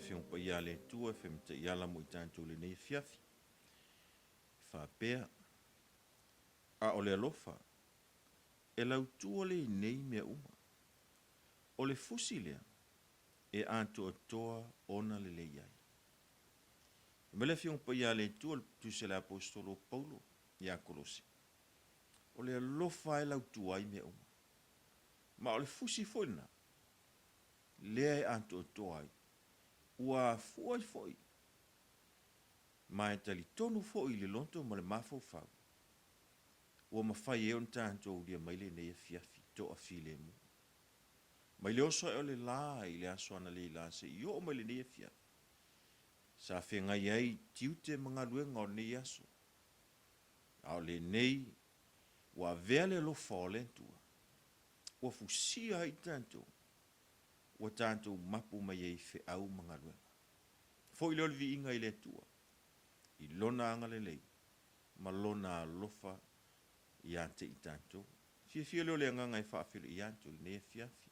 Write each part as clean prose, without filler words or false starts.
Afioga Paia a le Atua e femataiala mo i tatou i lenei afiafi, e faapea, A o le alofa, e lautua lenei mea uma. O le fusi lea e atoatoa ona lelei ai. Fai mai le Afioga Paia a le Atua i le Tusi a le Aposetolo o Paulo ia Kolose, O le alofa e lautua ai mea uma. Ma o le fusi foi lena, lea e atoatoa ai, ua afua ai foi, ma e talitonu foi i le loto ma le mafaufau, ua mafai ai ona tatou aulia mai lenei afiafi toafilemu. Mai le oso ae o le la i le aso analeila seia oo mai lenei afiafi, sa feagai ai tiute ma galuega o lenei aso, a o lenei ua avea le alofa o le Atua, ua fusia ai tatou, ua tatou mapu mai ai i feau ma galuega. Foi lea o le viiga i le Atua, i Lona agalelei ma Lona alofa ia te i tatou. Fiafia lea o le agaga e faafeiloai atu i lenei afiafi.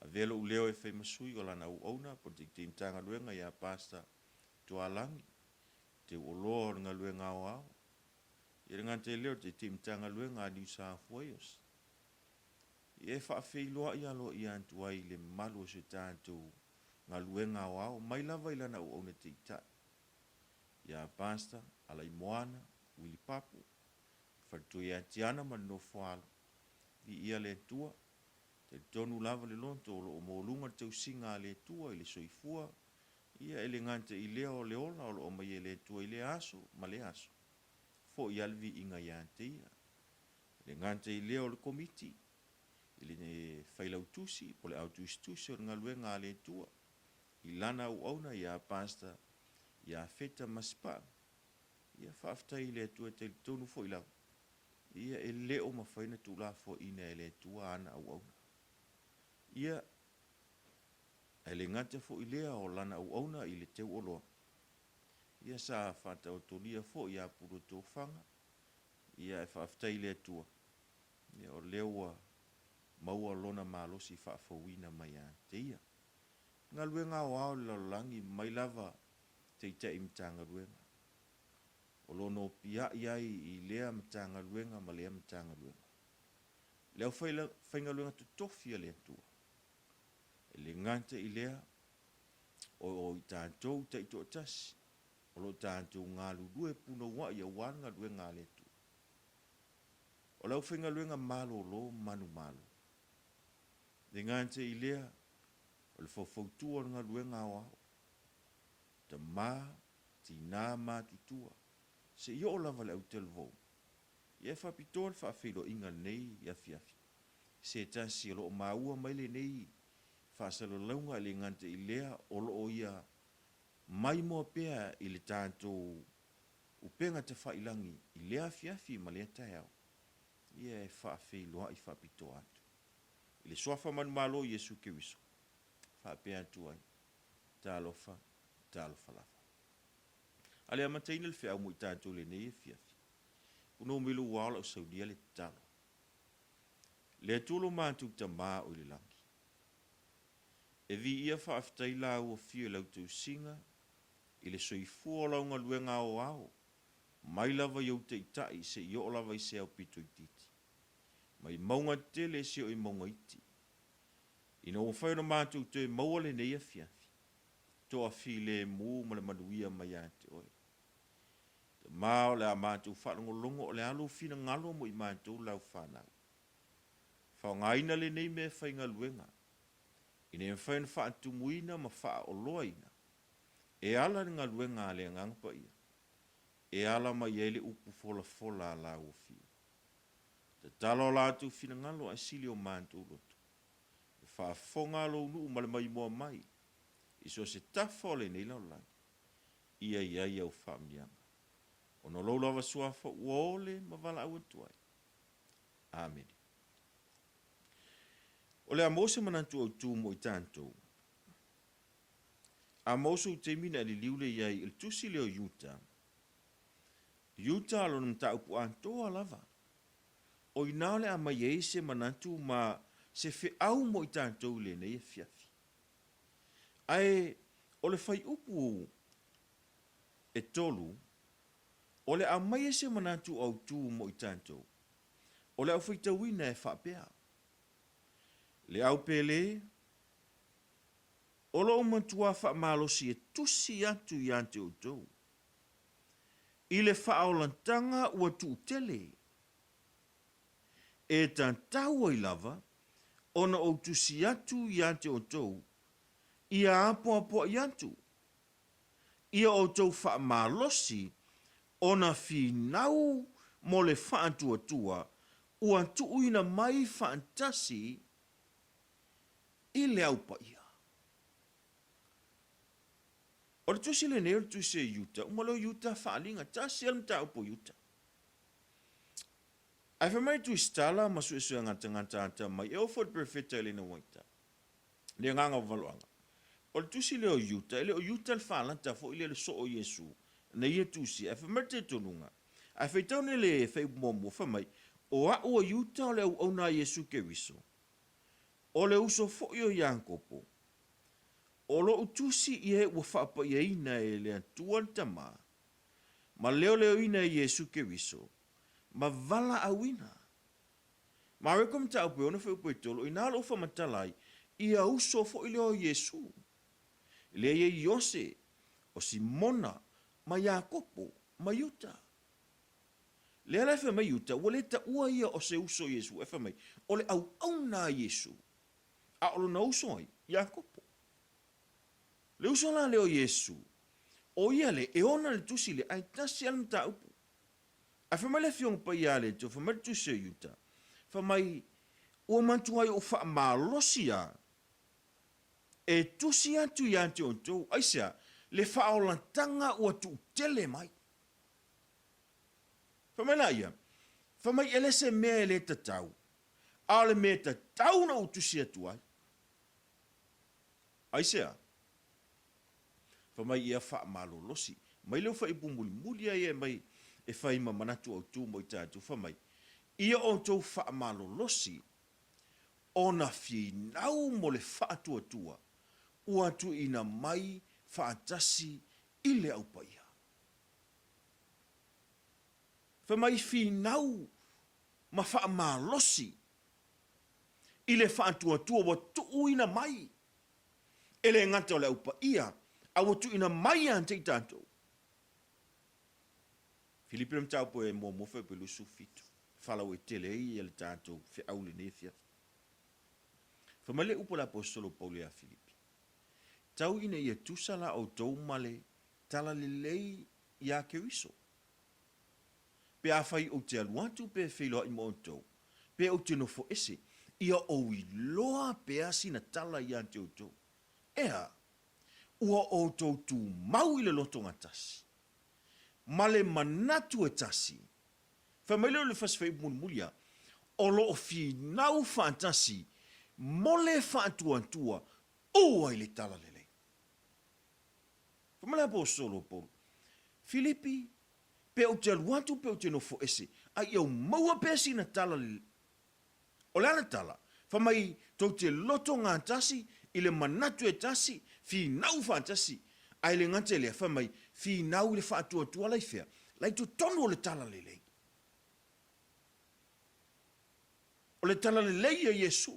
Avea lou leo e fai ma sui o lana auauna po o le Taitaitai Matagaluega ia Pastor Tualagi, Teuoloa o le galuega aoao, ia le gata i lea o le Taitai Matagaluega a New South Wales. Ia e faafeiloai aloaia atu ai i le mamalu o si o tatou galuega aoao mai lava i lana auauna taitai ia Pastor Alaimoana Willie Papu, Faletua ia Tiana ma le Nofoaalo. Viia le Atua, talitonu lava le loto o lo o moluga le tausiga a le Atua i le soifua, ia e le gata i lea o le ola o lo o aumaia e le Atua i lea aso ma lea aso. Foi lava le viiga ia te Ia. E le gata i lea o le Komiti i le Failautusi po o le Au Tusitusi o le Galuega a le Atua i lana auauna ia Pastor Iafeta Masipaa. Ia faafetai i le Atua e talitonu foi lava ia e le o mafai ona tuulafoaiina e le Atua ana auauna. Ia, ae le gata foi lea o lana auauna i le teuoloa, ia sa faataotolia foi ia Puluatofaga, ia ae faafetai i le Atua, ia o lea ua maua lona malosi faafouina mai ia te ia. Galuega aoao i le lalolagi mai lava Taitai Matagaluega o lo o nopiai ai i lea Matagaluega ma lea Matagaluega. Le aufaigaluega totofi a le Atua. E le gata i lea, o i tatou taitoatasi o lo o tatou galulue punouai aua le galuega a le Atua. O le aufaigaluega malolo manumalo. E le gata i lea, o le faufautua o le galuega aoao, tama, tina matutua, seia oo lava i le autalavou. Ia e faapitoa le faafeiloaiga i lenei afiafi i se tasi o lo o maua mai lenei faasalalauga e le gata i lea o lo o ia maimoa pea i le tatou upega tafailagi i lea afiafi ma lea taeao. Ia e faafeiloai faapitoa atu i le Suafa manumalo o Iesu Keriso, faapea atu ai, Talofa, talofa lava. A le amataina le feau mo i tatou i lenei afiafi, punou mai lou ao lau saunia le tatalo. Le Atua lo matou Tama o i le lagi, e viia faafetai lau afio i lau tausiga i le soifua o lau galuega aoao mai lava i ou taitai seia oo lava i se aupito itiiti, mai mauga tetele seia oo i mauga iti. Ina ua mafai ona matou toe maua lenei afiafi, toafilemu ma le manuia mai ia te Oe. Ma o le a matou faalogologo o le a lou finagalo mo i matou lau fanau. Faogaina lenei mea faigaluega ina ia mafai ona faatumuina ma faaoloaina e ala i le galuega a le Agaga Paia e ala mai ai le upu folafola a lau Afio. Tatalo o latou finagalo ae sili o matou loto. E faafofoga lou nuu ma le maimoa mai i so o se tafa o lenei lalolagi. Ia i ai au faamanuiaga, ona o lou lava suafa ua ole ma valaau atu ai. Amene. O le a maua se manatu autu mo i tatou. A maua sou taimi ona e liliu lea i ai i le tusi lea o Iuta, Iuta lona mataupu atoa lava. O i ina o le a aumai ai se manatu ma se feau mo i tatou i lenei afiafi. Ae. O le fuaiupu e 3, o le aumaia se manatu autu mo i tatou, o le au faitauina e faapea, Le au pele, o lou matua faamalosi e tusi atu ia te outou, i le faaolataga ua tuutele, e tatau ai lava ona ou tusi atu ia te outou, ia apoapoai atu, ia outou faamalosi ona finau mo le faatuatua ua tuuina mai faatasi i le Au Paia. O le tusi lenei o le tusi a Iuta, uma loa Iuta faaaliga, tasi lava le mataupu a Iuta. Ae fai mai le tusitala ma suesuega tagata atamai e oo foi i le perofeta Elena White, le agaga o valoaga. O le tusi lea o Iuta, e le o Iuta le falata foi lea le soo o Iesu na ia tusia. Ae fai mai le talitonuga, ae faitau nei le fuaiupu muamua, fai mai, O a'u a Iuta o le auauna a Iesu Keriso, o le uso foi o Iakopo, o lo'u tusi i e ua faapaiaina e le Atua le Tama, ma leoleoina e Iesu Keriso, ma valaauina. Mareko mataupu e ono fuaiupu e tolu, o i ina o lou faamatala ai, ia uso foi lea o Iesu. Lea e i ai Iose, o Simona, ma Iakopo, ma Iuta. Lea la e fai mai Iuta, ua le taua ia o se uso o Iesu, ae fai mai, o le auauna a Iesu, a o lona uso ai? Iakopo. Le uso la lea o Iesu, o ia le e ona le tusi lea, ae tasi lava le mataupu. Ae fai mai le Afioga Paia a le Atua, fai mai le tusi a Iuta, fai mai, Ua matuai ou faamalosi lava e tusi atu ia te outou, aisea? Le faaolataga ua tuutele mai. Fai mai laia, fai mai e le se mea e le tatau, a o le mea e tatau ona ou tusi atu ai. Aisea? Fai mai ia faamalolosi mai leu faaiupu mulimuli a ia e mai e fai ma manatu autu mo i tatou, fai mai, Ia outou faamalolosi ona finau mo le faatuatua ua tuuina mai faatasi i le Au Paia. Fai mai finau ma faamalosi i le faatuatua ua tuuina mai E le gata o le Au Paia, a ua tuuina mai ia te i tatou. Filipi le mataupu e muamua foi pe 27, faalauaitele ai ia le tatou feau i lenei afiafi. Fai mai le upu a le Aposetolo o Paulo ia Filipi, Tau ina ia tusa la outou ma le talalelei iā Keriso. Pe afai ou te alu atu pe feiloai ma outou, pe ou te nofo ese, ia ou iloa pea sina tala ia te outou. Ea, ua outou tumau i le lotogatasi, ma le manatu e tasi. Fai mai lea o le fasi faiupu mulimuli a, o lo o finau faatasi mo le faatuatua u ai le talalelei. Fai mai le Aposolo o Paulo, Filipi, pe ou te alu atu pe ou te nofo ese, a ia ou maua pea sina tala le O le a le tala? Fai mai tou te loto gatasi i le manatu e tasi, finau faatasi, ae le gata i lea, fai mai, finau i le faatuatua la i fea? La i totonu o le tala lelei. O le tala lelei a Iesu.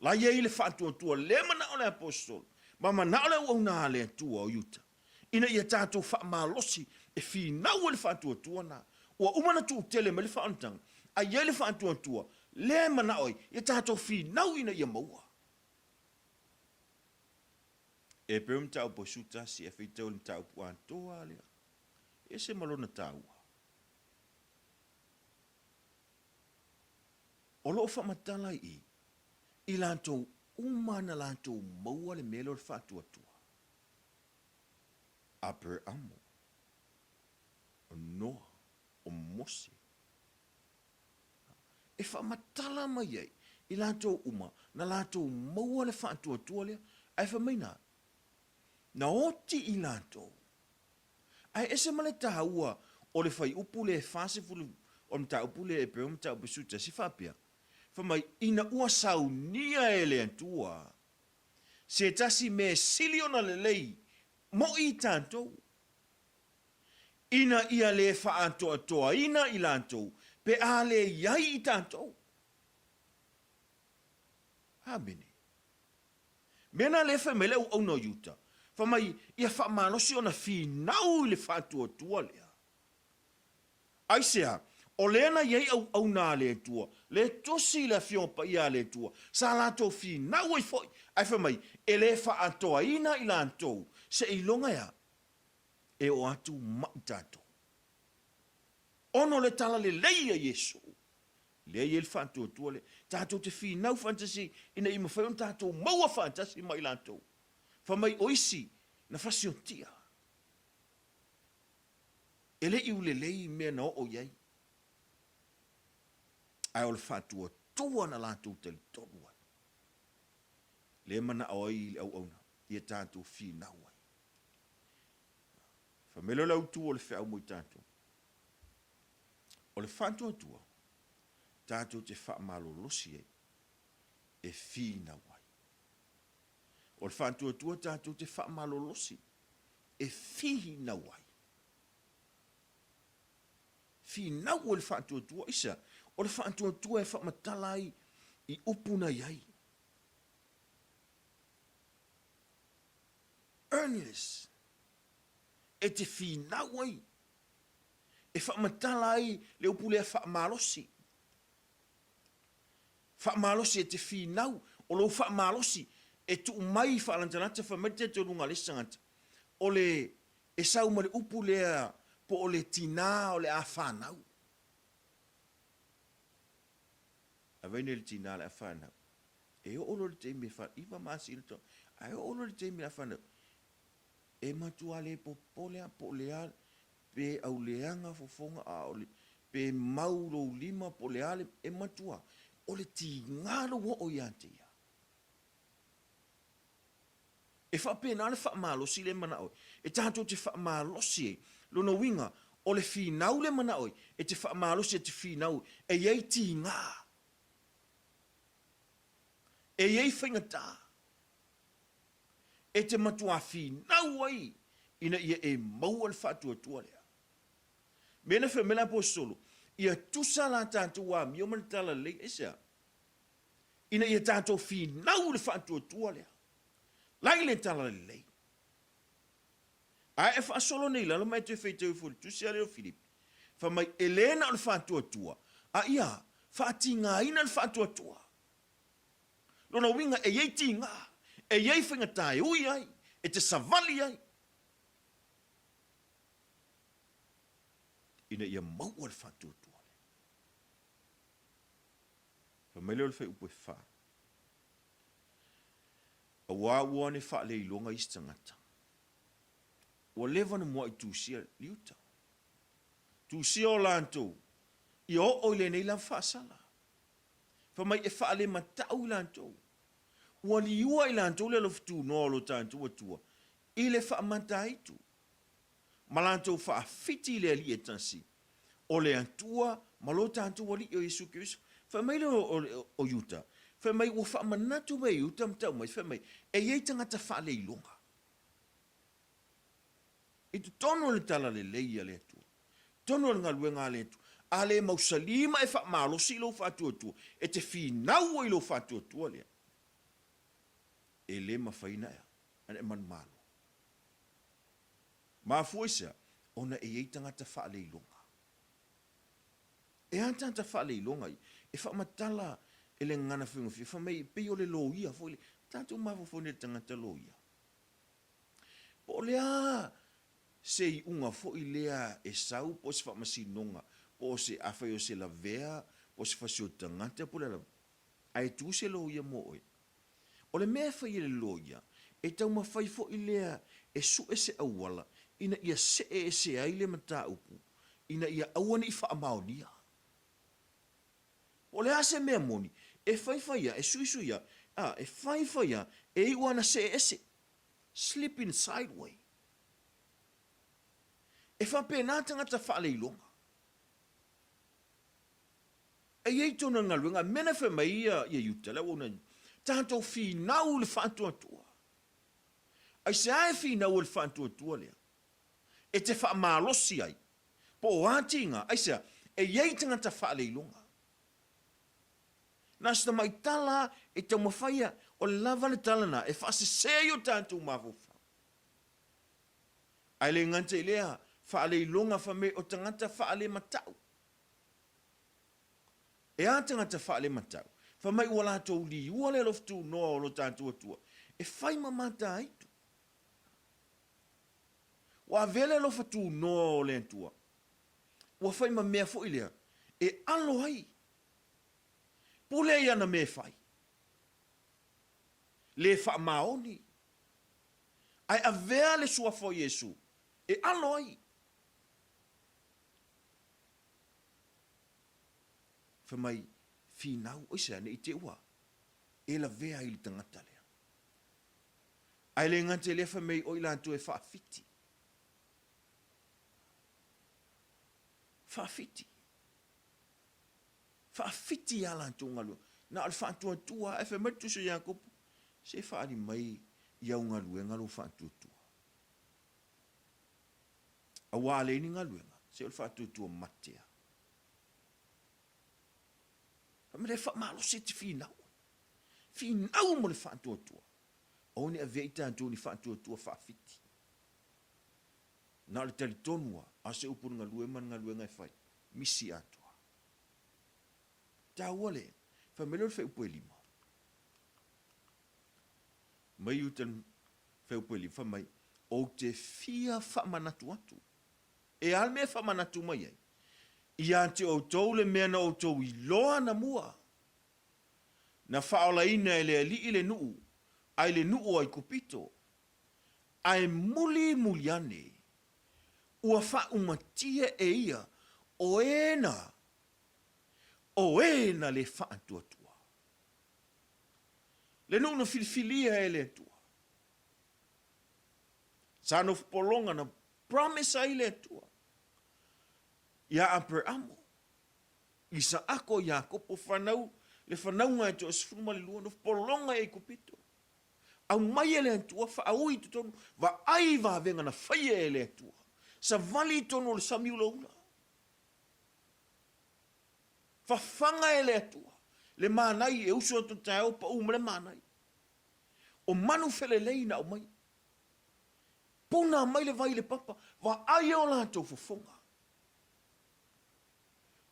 La i ai le faatuatua le manao le Aposetolo ma manao le auauna a le Atua o Iuta, ina ia tatou faamalosi e finau ai le faatuatua na. Ua uma ona tuutele mai le faaolataga, a i ai le faatuatua lea e manao ai, ia tatou finau ina ia maua. E pei o mataupu a Sutasi e faitau i le mataupu atoa lea, e ese ma lona taua. O lo o faamatala i i, i latou uma na latou maua le mea lea o le faatuatua. Aperamo, o Noa, o Mose. E faamatala mai ai i latou uma na latou maua le faatuatua lea, ae fai mai na, na oti i latou. Ae ese ma le taua o le fuaiupu lea e 40 o le mataupu lea Epereo mataupu 11 faapea, fai mai, ina ua saunia e le Atua. Se tasi mea e sili ona lelei mo i tatou, ina ia le faaatoatoaina i latou pe a le i ai i tatou. Amene. Mea na lea fai mai le auauna o Iuta, fai mai, ia faamalosi ona finau i le faatuatua lea. Aisea? O lea na i ai auauna a le Atua, le tusi i le Afioga Paia a le Atua, sa latou finau ai foi, ae fai mai, e le faaatoaina i latou, seiloga e a? E oo atu mai tatou. Ona o le talalelei a Iesu, lea e i ai le faatuatua lea, tatou te finau faatasi ina ia mafai ona tatou maua faatasi ma i latou. Fai mai o isi na fasiotia. E le i ulelei i mea na oo i ai, ae o le faatuatua na latou talitonu ai, lea e manao ai le auauna ia tatou finau ai. Fai mai lea o le autu o le feau mo i tatou, o le faatuatua tatou te faamalolosi ai e finau ai. O le faatuatua tatou te faamalolosi e finau ai. Finau ai le faatuatua. Aisea? O le faatuatua e faamatala ai i upu na i ai. Earnest. E te finau ai. E faamatala ai le upu lea faamalosi. Faamalosi e te finau, o lou faamalosi e tuu mai faalatalata fai mai le talitonuga a le isi tagata, o le e sau ma le upu lea po o le tina o le a fanau. Ae vaai nei le tina o le a fanau, e oo loa i le taimi e fanau, iva masina tau, ae oo loa i le taimi o le a fanau, e matua le popole lava po o le a, pe auleaga fofoga a o le, pe mau lou lima po o le a le, e matua, o le tiga lou oo ia te ia. E faapena le faamalosi lea e manao ai. E tatou te faamalosi ai. Lona uiga, o le finau lea e manao ai, e te faamalosi e te finau e i ai tiga, e i ai faigata. E te matuā finau ai ina ia e maua le faatuatua lea. Mea na fai mai le Aposetolo, ia tusa la tatou amio ma le talalelei, aisea? Ina ia tatou finau i le faatuatua lea, la i le talalelei. Ae e faasolo nei i lalo ma e toe faitau ifo i le tusi a lea o Filipi, fai mai, e le na o le faatuatua, a ia faatigaina le faatuatua. Lona uiga e i ai tiga, e i ai faigata e ui ai, e te savali ai, ina ia maua le faatuatua lea. Fai mai lea o le fuaiupu e fa, Auā ua ane faaleiloga isi tagata. Ua leva ona muaʻi tusia i uta. Tusia o latou, ia oo i lenei lava faasala. Fai mai e faalematau i latou. Ua liua i latou le alofa tunoa o lo tatou Atua i le faamataitu, ma latou faafiti i le Alii e tasi, o le Atua ma lo tatou Alii o Iesu Keriso. Fai mai le o Iuta, fai mai ua faamanatu mai e Iuta ma tau mai, fai mai, e i ai tagata faaleiloga i totonu o le talalelei a le Atua. Tonu o le galuega a le Atua. A le mausali ma e faamalosi i lou faatuatua, e te finau ai i lou faatuatua lea. E le mafai ona e manumalo. Mafua i sea? Ona e i ai tagata faaleiloga. E a tagata faaleiloga ia? E faamatala e le gagana faigofie, fai mai, pei o le loia foi lea. Tatou mafaufau nei i le tagata loia. Po o le a se iuga foi lea e sau po o se faamasinoga, po o se, afai o se lavea, po o se fasioti tagata po o le a lava, ae tu se loia mo oe. O le mea e fai e le loia, e taumafai foi lea e sue se auala ina ia see ese ai le mataupu ina ia aua ne i faamaonia. Po o le a se mea moni, e faifai lava, e suisui lava, a, e faifai lava, e iu lava ina see ese. Sleeping sideway. E faapena tagata faaleiloga. E i ai tonu galuega, mea na fai mai ia Iuta, le auauna, tatou finau i le faatuatua. Aisea e finau e le faatuatua lea? E te faamalosi ai, po o a tiga, aisea, e i ai tagata faaleiloga. Na o si tamai tala lava e taumafai a, o le lava le tala lena e faasese ai o tatou mafaufau. Ae le gata i lea, faaleiloga fai mai o tagata faalematau. E a tagata faalematau? Fai mai ua latou liua le alofa tunoa o lo tatou Atua e fai ma mataitu. Ua avea le alofa tunoa o le Atua, ua fai ma mea foi lea e alo ai. Pule ai ana mea e fai. Le faamaoni. Ae avea le suafa o Iesu e alo ai. Fai mai, Finau, aisea ne i te ua e lavea ai i le tagata lea. Ae le gata i lea fai mai o i latou e faafiti. Faafiti. Faafiti i a latou galuega. Na o le faatuatua lava. Ae fai mai le Tusi o Iakopo, se faaali mai i au galuega lou faatuatua. Aua a leai ni galuega, se o le faatuatua mate lava. Fai mai le faamalosi e te finau. Finau mo le faatuatua. Aua ne i avea i tatou ni faatuatua faafiti. Na o le talitonu lava, a o se upu i le galue ma le galuega e fai, misi atoa. Taua le, fai mai lea o le fuaiupu e lima. Mai uta le fuaiupu e lima, fai mai, ou te fia faamanatu atu. E a le mea e faamanatu mai ai? Ia te outou le mea na outou iloa anamua. Na faaolaina e le Alii le nuu, ai le nuu o Aikupito, ae mulimuli ane, ua faaumatia e ia o e na, o e na le faatuatua. Le nuu na filifilia e le Atua. Sa nofo pologa na promise ai le Atua ia Aperamo, Isaako, Iakopo, fanau, le fanauga e toa-12, nofo pologa i Aikupito. Aumai e le Atua, faaui i totonu, vaai i vavega na faia e le Atua. Savali i totonu o le sami ulaula. Fafaga e le Atua le manai e usu atu i le taeao pau ma le manai. O manu felelei na aumai. Puna mai le vai i le papa, vaai o latou fofoga.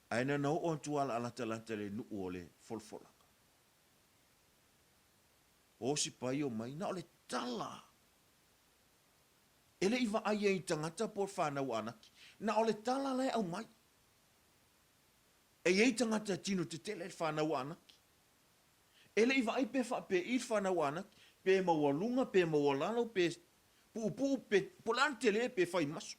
Ae na ona oo atu lava latalata i le nuu o le folafolaga. O si paio mai, na o le tala. E le i vaai ai i tagata po o fanau a Anaki. Na o le tala la e aumai. E i ai tagata tino tetele le fanau a Anaki. E le i vaai pe faapei le fanau a Anaki, pe maualuga, pe maualalo, pe puupuu, pe po o le a le tele pe fai maso.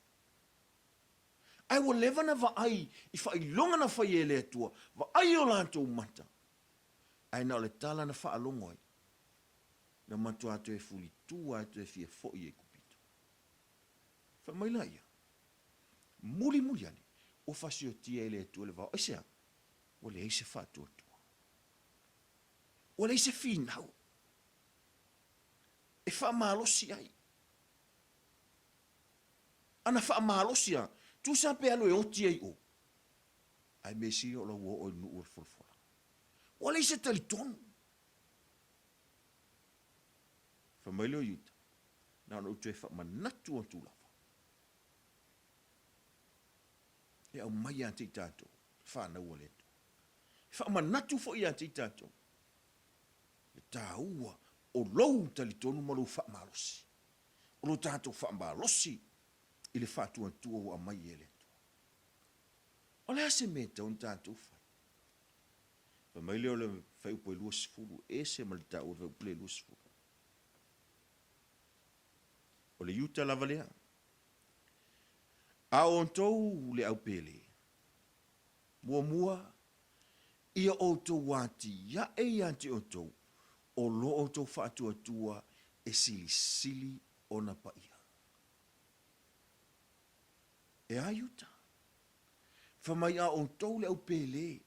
Ae ua leva na vaai i faailoga na fai e le Atua, vaai o latou mata, ae na o le tala na faalogo ai, na matua toe fulitu lava e toe fia foi i Aikupito. Fai mai laia, Mulimuli ane, ua fasiotia e le Atua le vao. Aisea? Ua leai se faatuatua. Ua leai se finau e faamalosi ai. Ana faamalosi lava, tusa pe alu e oti ai o, ae mea sili o la ua oo i le nuu o le folafolaga. Ua leai se talitonu. Fai mai lea o Iuta, Na ona ou toe faamanatu atu lava, e aumai ia te i tatou le fanau a le Atua. E faamanatu foi ia te i tatou le taua o lou talitonu ma lou faamalosi. O lo tatou faamalosi i le faatuatua ua aumai e le Atua. O le a se mea e tatau ona tatou fai? Fai mai lea o le fuaiupu e 20, e ese ma le taua o le fuaiupu lea e 20. O le Iuta lava lea. A o outou le au pele, muamua, ia outou atiae ia te outou o lo outou faatuatua e silisili ona paia. E a Iuta? Fai mai a outou le au pele,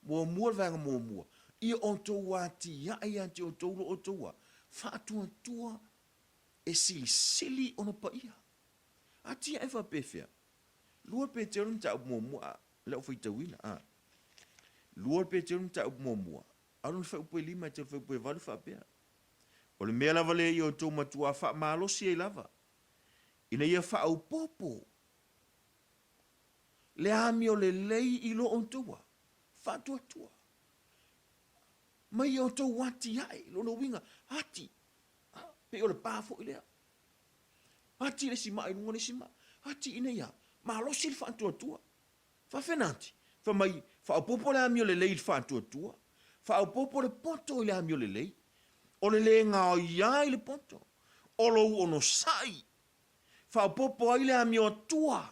muamua le vaega muamua, ia outou atiae ia te outou lo outou a faatuatua. E silisili ona paia. Atiae faapefea? Lua Petero le mataupu muamua, a, le au faitauina, a. Lua Petero le mataupu muamua, a lona fuaiupu e lima e tau fuaiupu e valu faapea. O le mea lava lea ia outou matuā faamalosi ai lava, ina ia faaopoopo le amio lelei i lo outou a faatuatua mai ia outou atiae, lona uiga, ati, pei o le pa foi lea. Ati le isi maa i luga o le isi maa. Ati ina ia malosi le faatuatua. Faafena ati, fai mai, faaopoopo le amio lelei i le faatuatua, faaopoopo le poto i le amio lelei, o le le gaoia i le poto, o lou onosai, faaopoopo ai le amio atua,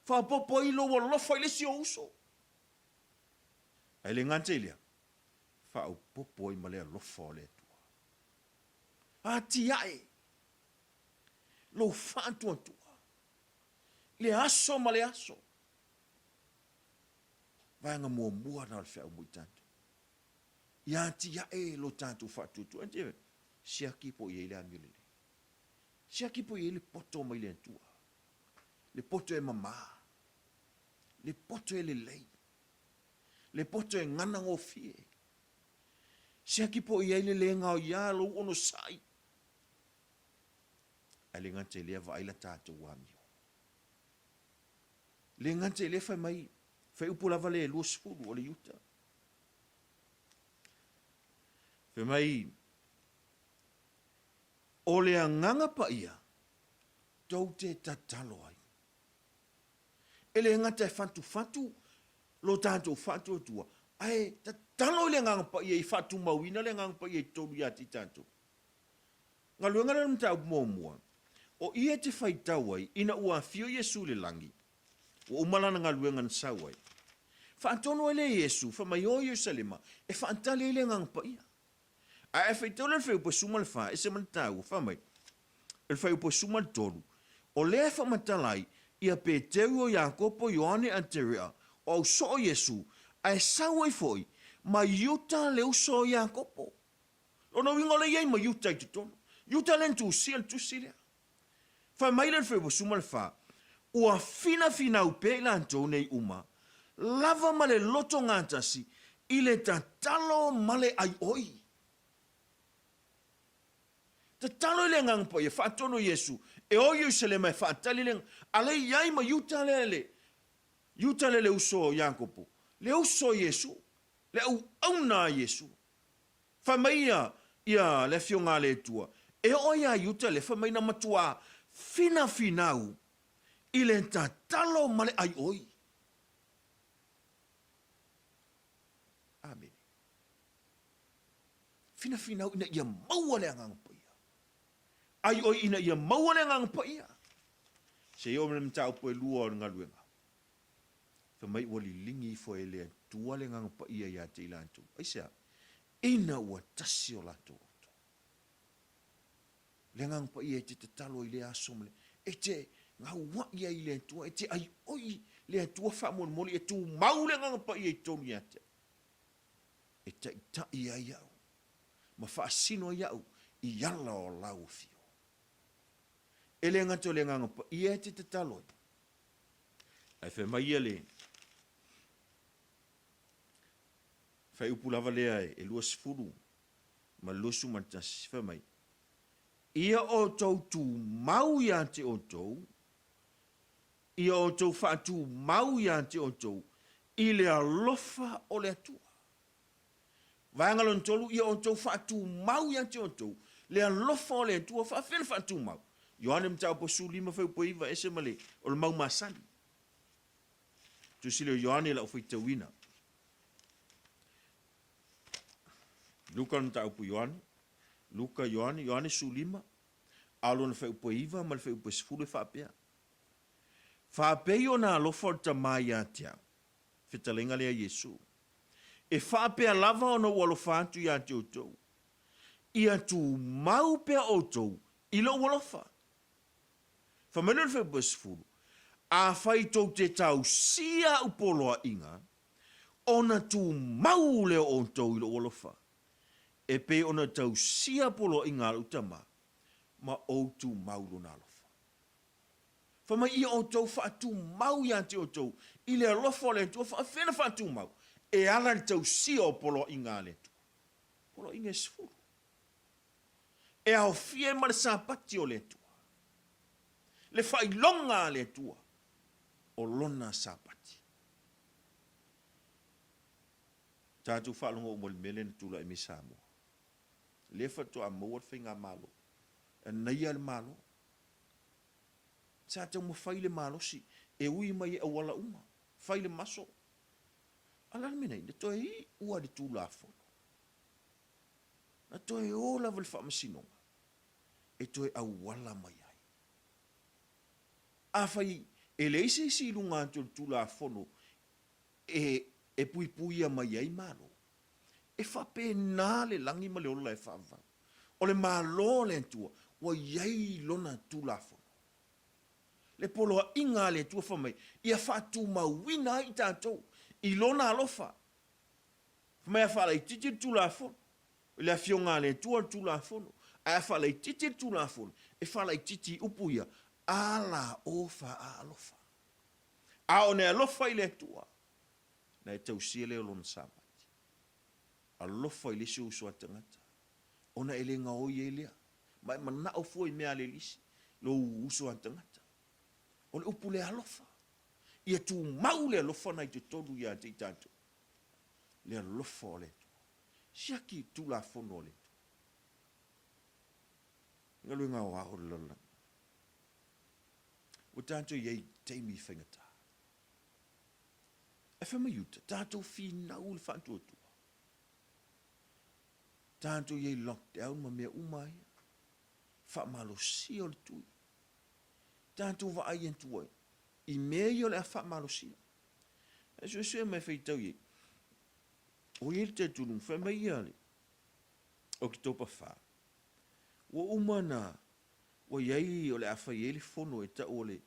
faaopoopo ai lou alofa i le isi ou uso. Ae le gata i lea, faaopoopo ai ma le alofa o le Atua. Atiae lou faatuatua i le aso ma le aso. Vaega muamua lena o le feau mo i tatou. Ia atiae lo tatou faatuatua. Siaki po o i ai le amio lelei. Siaki po o i ai le poto mai le Atua. Le poto e mama. Le poto e lelei. Le poto e gana gofie. Siaki po o i ai le le gaoia lou onosai. Ae le gata i lea vaai la tatou amio. Le gata i lea fai mai, fai upu lava le 20 o le Iuta. Fai mai, o le agaga paia tou te tatalo ai. E le gata e fatufatu lo tatou faatuatua, ae tatalo i le Agaga Paia ia faatumauina le Agaga Paia i totonu ia te i tatou. Galuega lea o le mataupu muamua, o ia e te faitau ai ina ua afio Iesu i le lagi, ua uma lana galuega na sau ai. Faatonu ai lea e Iesu, fai mai, O Ierusalema, e faatali ai le Agaga Paia. Ae a faitau lea i le fuaiupu e 14, ese ma le taua, fai mai, i le fuaiupu e 13, o lea e faamatala ai ia Peteru, o Iakopo, Ioane, Aterea, o au soo Iesu, ae sau ai foi ma Iuta le uso o Iakopo. Lona uiga o lea e i ai ma Iuta i totonu. Iuta lea na tusia le tusi lea. Fai mai le fuaiupu 14, Ua finafinau pea i latou nei uma lava ma le loto gatasi i le tatalo ma le aioi. Tatalo i le Agaga Paia, faatonu e Iesu, e o i Ierusalema e faatali le A lea e i ai ma Iuta lea le Iuta lea le uso o Iakopo, le uso o Iesu, le auauna a Iesu. Fai mai ia, ia le Afioga a le Atua, e oo ia Iuta lea, fai mai na matuā finafinau i le tatalo ma le aioi. Amene. Finafinau ina ia maua le Agaga Paia. Aioi ina ia maua le Agaga Paia. Se i oo mai le mataupu e lua o le galuega. Fai mai ua liligi ifo e le Atua le Agaga Paia ia te i latou. Aisea? Ina ua tasi o latou loto. Le Agaga Paia e te tatalo i lea aso ma le, e te gaua'i ai i le Atua, e te aioi le Atua faamolemole, e tumau le Agaga Paia i totonu ia te au. E taita'i ai au ma faasino ai au i ala o lau afio. E le gata o le Agaga Paia e te tatalo ai, Ae fai mai ia le fuaiupu lava lea e 20 ma le 21, fai mai, Ia outou tumau ia te outou, ia outou faatumau ia te outou i le alofa o le Atua. Vaega lona tolu, ia outou faatumau ia te outou le alofa o le Atua. Faafefea le faatumau? Ioane Mataupu 15 fuaiupu 9, ese ma le, o le mau masani. Tusi lea o Ioane i lau faitauina. Luka le mataupu Ioane, Luka Ioane, Ioane 15, a o lona fuaiupu e 9 ma le fuaiupu e 10 e faapea. Faapei ona alofa o le Tama ia te au, fetalaiga lea Iesu. E faapea lava ona ou alofa atu ia te outou. Ia tumau pea outou i lou alofa. Fai mai lea o le fuaiupu 10, Afai tou te tausia au poloaiga, ona tumau lea o outou i lou alofa, e pei ona tausia poloaiga a lou Tama, ma ou tumau lona alofa. Fai mai ia outou faatumau ia te outou i le alofa o le Atua, faafefea ona faatumau? E ala i le tausia o poloaiga a le Atua. Poloaiga e sefulu. E aofia ai ma le Sapati o le Atua. Le faailoga a le Atua o Lona Sapati. Tatou faalogo uma i le mea lea na tulai mai Samoa. Lea faatoa maua le faigamalo, e naia le Malo. Sa taumafai le malosi e ui mai i auala uma, fai le maso. A o le a le mea na i ai? Na toe iu lava i le Tulafono. Na toe o lava i le Faamasinoga e toe auala mai ai. Afai e leai se isi i luga atu o le Tulafono e puipuia mai ai Malo, e faapena le lagi ma le ola e faavavau. O le Malo o le Atua ua i ai Lona Tulafono. Le poloaiga a le Atua fai mai, ia faatumauina ai i tatou i Lona alofa. Fai mai a faalaitiiti le Tulafono, i le Afioga a le Atua le Tulafono, ae a faalaitiiti le Tulafono, e faalaitiiti i upu ia, A la o faaalofa. A o ne alofa i le Atua, na e tausia lea o Lona Sapati. Alofa i le isi ou uso a tagata, ona e le gaoi ai lea, ma e manao fua i mea a le lisi, lou uso a tagata. O le upu lea alofa. Ia tumau le alofa na i totonu ia te i tatou. Le alofa o le Atua. Siaki i Tulafono a le Atua. Galuega aoao o le lalolagi. Ua tatou i ai i taimi faigata. Ae fai mai uta, tatou finau i le faatuatua. Tatou i ai i lockdown ma mea uma ia. Faamalosia o le tui. Tatou vaai atu ai i mea ia o le a faamalosia. Ae suesue mai faitau i ai. Ua i ai le talitonuga, fai mai ia le Oketopa 4, ua uma na ua i ai o le a fai ai le fono e tau o le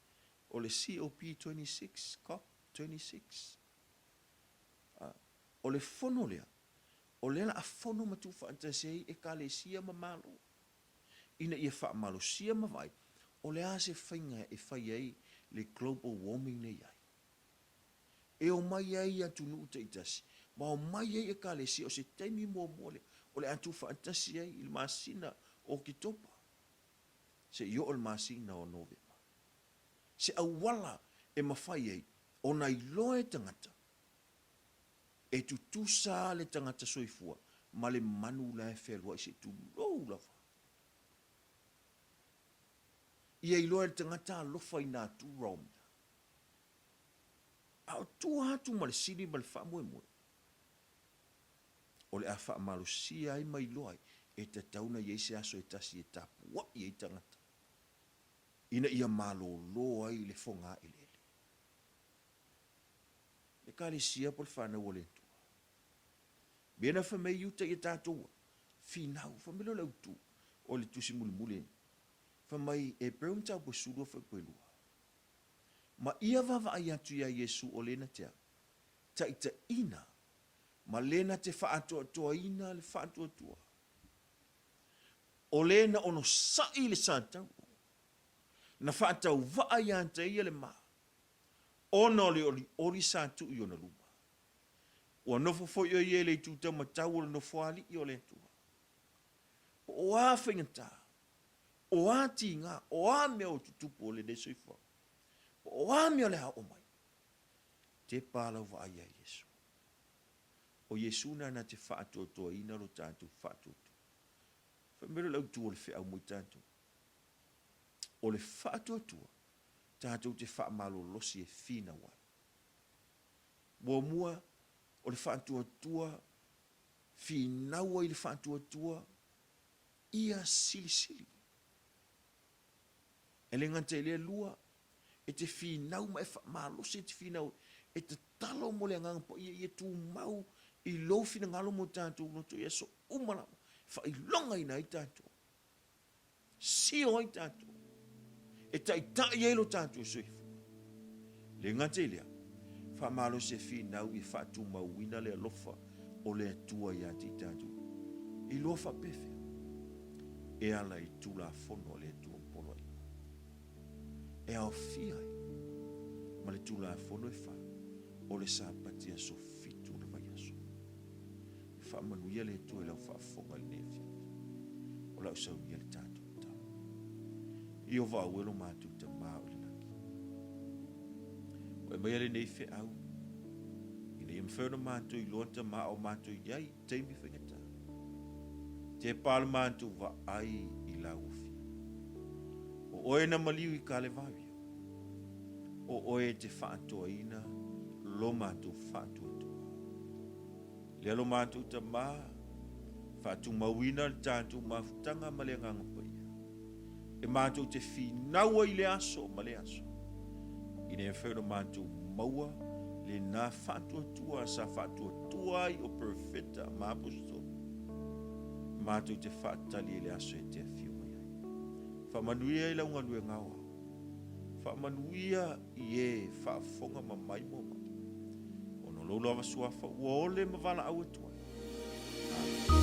o le COP26, cop 26. O le fono lea, o lea la a fono ma tuufaatasi ai Ekalesia ma Malo, ina ia faamalosia ma vaai o le a se faiga e fai ai le global warming nei ai. E omai ai atunuu taitasi ma omai ai Ekalesia, o se taimi muamua lea o le a tuufaatasi ai i le masina o Oketopa seia oo i le masina o Novema. Se auala e mafai ai ona iloa e tagata e tutusa le tagata soifua ma le manu la e fealuai se tulou lava. Ia iloa e le tagata alofa i natura o mea. A o tua atu ma le sili ma le faamoemoe, o le a faamalosia ai ma iloa ai e tatau ona i ai se aso e tasi e tapuai ai tagata ina ia malolo ai le fogaeleele. Le Ekalesia po o le fanau a le Atua. Mea na fai mai Iuta ia tatou finau, fai mai lea o le autu o le tusi mulimuli, fai mai Eperu mataupu e 12 fuaiupu e 2. Ma ia vaavaai atu iā Iesu o lena te a? Taitaiina ma lena te faatoatoaina le faatuatua. O lena onosai le Sataua, na faatauvaa iā te ia le ma, ona o le olioli sa tuu i ona luma. Ua nofo foi o ia i le itu taumatau o le nofoalii o le Atua. Po o a faigata, o a tiga, o a mea o tutupu o lenei soifuaga, po o a mea o le a oo mai, tepa lau vaai ia Iesu. O Iesu na na te faatoatoaina lo tatou faatuatua. Fai mai lea o le autu o le feau mo i tatou. O le faatuatua, tatou te faamalolosi e finau ai. Muamua, o le faatuatua, finau ai le faatuatua, ia silisili. E le gata i lea lua, e te finau ma e faamalosi e te finau e tatalo mo le Agaga Paia ia tumau i lou finagalo mo tatou loto i aso uma lava, faailogaina ai tatou, sio ai tatou, e taitai ai lo tatou soifua. Le gata i lea, faamalosi e finau ia faatumauina le alofa o le Atua ia te i tatou. E iloa faapefea. E ala i Tulafono a le Atua ma Poloaiga. E aofia ai ma le Tulafono e fa o le Sapati aso fitu o le vaiaso. E faamanuia le Atua i lau faafofoga i lenei afiafi. O lau saunia le tatou tatalo. Ieova aue lo matou Tama o i le lagi. Ua e maia lenei feau ina ia mafai ona matou iloa Tama a o matou i ai i taimi faigata. Tepa le matou vaai i lau afio. O oe na maliu i Kalevario. O oe e te faatoaina lo matou faatuatua. Lea lo matou Tama, faatumauina le tatou mafutaga ma le Agaga Paia, e matou te finau ai i le aso ma le aso, ina ia mafai ona matou maua lena faatuatua sa faatuatua ai o Perofeta ma Aposetolo, matou te faatali i le aso e te afio mai ai. Faamanuia i lau galuega aoao. Faamanuia i e faafofoga ma maimoa mai, ona o lou lava suafa ua ole ma valaau atu ai. Amene.